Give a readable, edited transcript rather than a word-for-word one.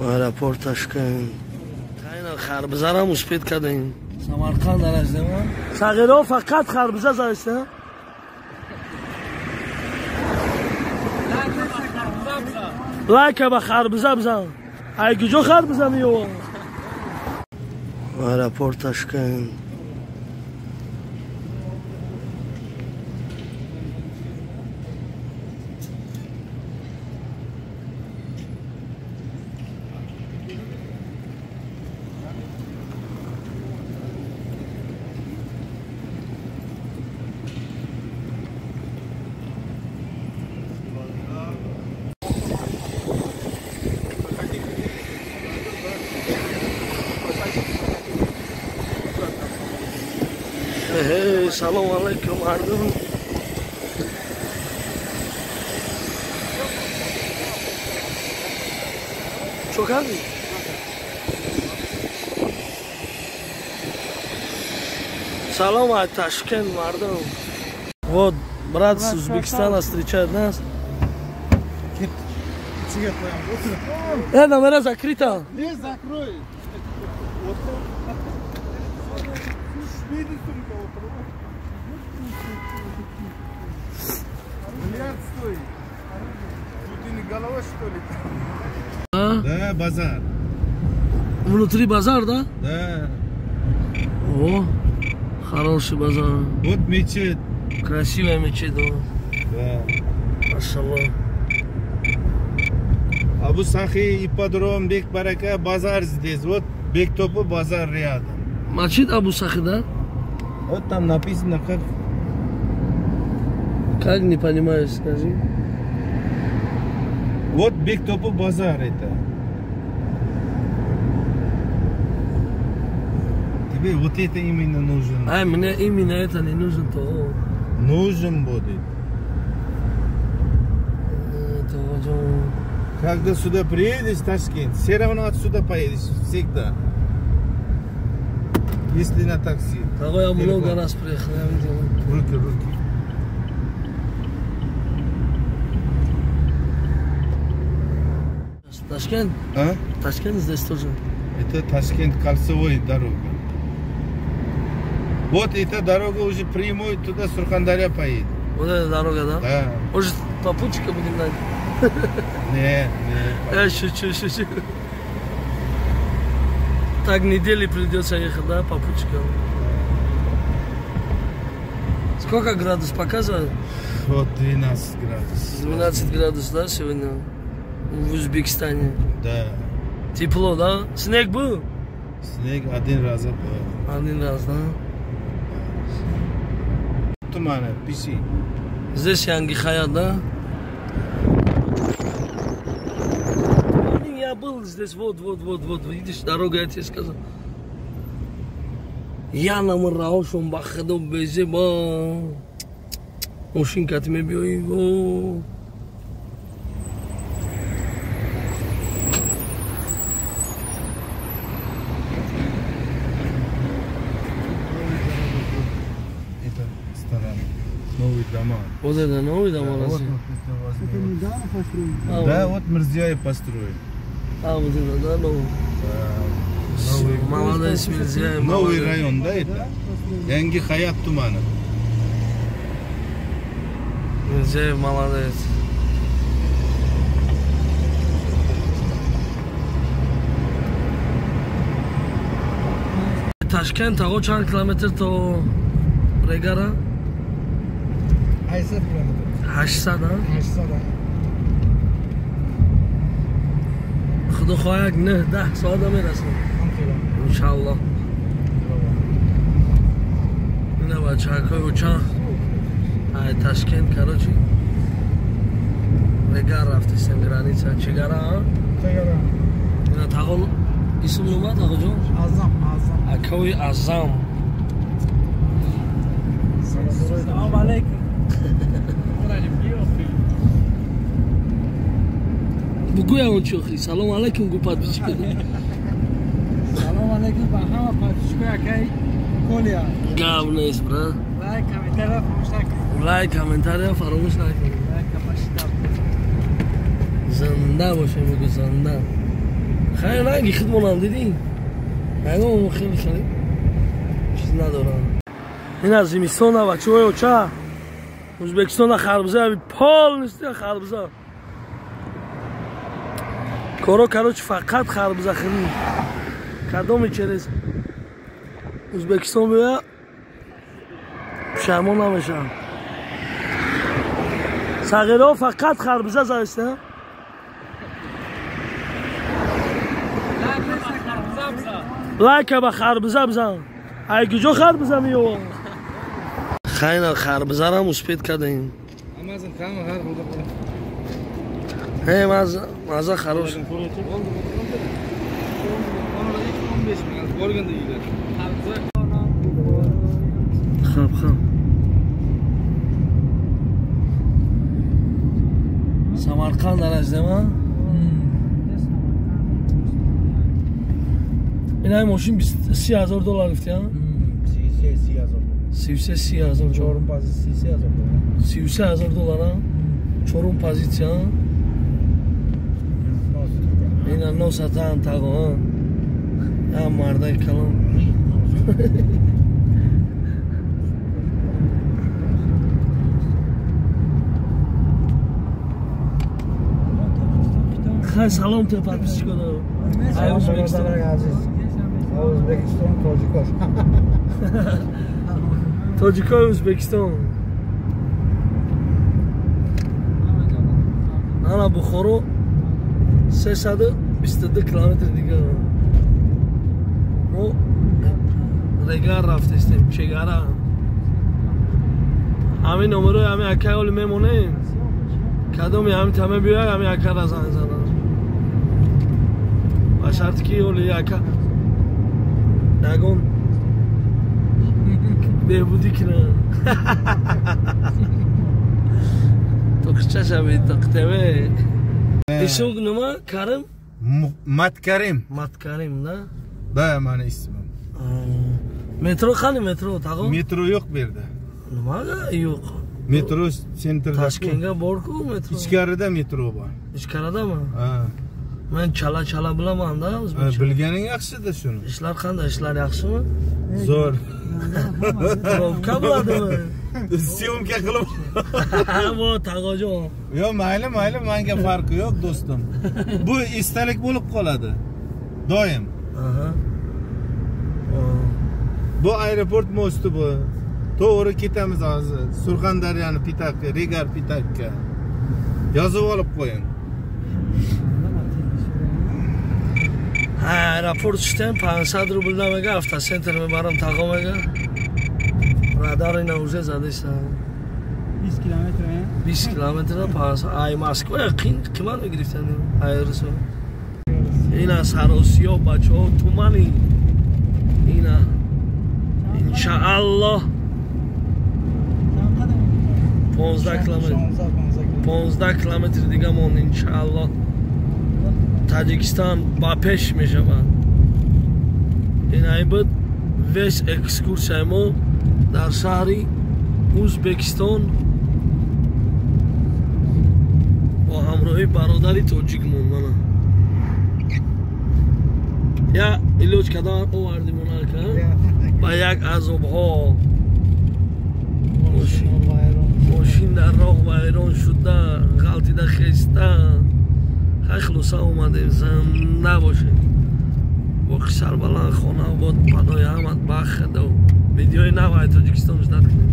Аэропорт Ташкент. Тайна харбизарам успеть кардем. Самарқанд араздем. Сағиро фақат харбиза заиста. Лайка ба харбиза бизан. Ай куҷо харбиза меёвам? Аэропорт Ташкент. Hey, салом алейкум, мардум. Чо кардӣ? Салом аз Ташкент, мардум. Вот, брат с Узбекистана встречает нас. Номера закрыта. Не закрой. Миллиард стоит. Тут и не голова, что ли? А? Да, базар. Внутри базар, да? Да. О, хороший базар. Вот мечеть. Красивая мечеть, да. Да. Машаллах. Абу Сахи, ипподром, Бек Барака, базар здесь. Вот Бектопы базар рядом. Мачид Абу Сахи, да? Вот там написано как... Как, не понимаю, скажи. Вот Бектопы базар это. Тебе вот это именно нужен. Ай, мне именно это не нужен, то... Нужен будет. Это вот... Когда сюда приедешь, Ташкент, все равно отсюда поедешь, всегда. Если на такси. Того я много раз приехал, я видел. Руки, руки. Ташкент? А? Ташкент здесь тоже. Это Ташкент, кольцевой дорога. Вот эта дорога уже прямой туда, Сурхандарья поедет. Вот эта дорога, да? Да. Может, попутчика будем дать? Нет, нет. Я шучу, шучу. Так недели придется ехать, да, попутчиком? Сколько градус показывает? Вот 12 градусов. 12 градусов, да, сегодня? В Узбекистане. Да. Тепло, да? Снег был? Снег один раз был. Один раз, да? Тумана, писи. Здесь Янги Хаят, да? Я был здесь, вот, вот, вот, вот, видишь, дорога, я тебе сказал. Я нам раушум бахаду безеба. Мошинка ты мне. Это сторона. Новые дома. Вот это новые дома, да, разве? Вот, вот, это недавно построили? А, да, вот. Вот Мирзиёев построили. А, вот это, да, новый? Да. Новый, молодец, Мирзиёев. Новый район, да, это? Янги Хаят Туманов. Мирзиёев молодец. Ташкент, таго чанд километр то Регара? 800 километр. 800, а? 800, а. Худо хоҳад 9-10 соат мерасем. Иншаллоҳ. Ина бачаҳои уча. Ай Ташкент, короче. Регар рафтем граница, чегара, а? Чегара. Ина тағол исм нума тағоҷон? Азам, Азам. Акои Азам. Салом алейкум. Бугӯя он чохи. Салом алейкум гу подписчика. Салом алейкум ба ҳама подписчикои акаи Колия. Гап нест, брат. Лайк, комментария фаромӯш накунед. Лайк, комментария фаромӯш накунед. Лайк, пашида. Зинда бошем, бугӯ зинда. Хайр ранги худмонам дидӣ? Ягон хеле хеле чиз надорам. Ин аз зимистона бачаҳои оча. Узбекистона харбуза полностью харбуза. Коро короче фақат харбуза хӯрӣ. Кадоми через Узбекистон биёя пушаймон намешавам. Сағирҳо фақат харбуза заиста. Лайка ба харбуза бизан. Ай куҷо харбуза меёвам? Хайна харбузарам успед кардем. Э маза хорош. Хаб хаб. Самарқанд араждема? Ин ай мошин 30,000 доллар гуфти, а? 33,000. 33,000. Чорум позиция 33,000 доллар. 33,000 доллар, а? Чорум позиция. Ина носатан таго, а? Я мардай калон. Хай салом те подписчикон. Ай Узбекистон азиз. Узбекистон тоҷикош. Тоҷикои Узбекистон. Ана Бухоро 322 километр дигар. Мо регар рафтестем, чегара. Ҳамин номерои ҳамин акай оли мемонем. Кадоми ҳамин таме биёй, ҳамин акара занг занам. Ба шарти ки оли ака ягон беҳбудӣ кунад. Тоқича шавед, тоқтеве. Исм nima? Karim? Matkarim. Matkarim, да? Да, mani ismim. Metro qani metro tag'o? Metro yo'q bu yerda. Nimaga yo'q? Metro sentrda. Toshkentga bor-ku metro. Ichkarida metro bor. Ichkaridami? Ha. Men chala-chala bilaman-da o'zbekcha. Bilganing yaxshi-da shuni. Ishlar qanday? Ishlar yaxshimi? Zo'r. Probka bo'ladimi? Syomka qilib. Bu tag'ojon. Yo'q, mayli, mayli, menga farqi yo'q do'stim. Bu esdalik bo'lib qoladi. Doim. Aha. Bu aeroport mosti bu. To'g'ri ketamiz hozir. Surxondaryoni Pitakka, Regar Pitakka. Yozib olib qo'ying. Ha, aeroport tushdim, 500 rubl mega avtosentr мебарам тағо мега. Радар ина уже задиса. 20 километр, 20 километр 500. Ай Москва қимат мегирифтанд айрсо. Ина Саросиё бачаҳо тумани. Ина иншааллоҳ 15 километр. 15 километр дига монд иншааллоҳ. Таҷикистон ба пеш мешавад. Ин ай буд весь экскурсияи мо дар шаҳри Узбекистон бо ҳамроҳи бародари тоҷикмон. Мана я илоҷ кардан овардим онака ба як азобҳо. Мошин дар роҳ вайрон шуда, ғалтида хеста. Хай хулоса омадем, зинда бошед. Боқи сарбаланд, хона обод, паноҳи ҳамат ба Худо. Видеои нав ай Тоҷикистон ждат кунед.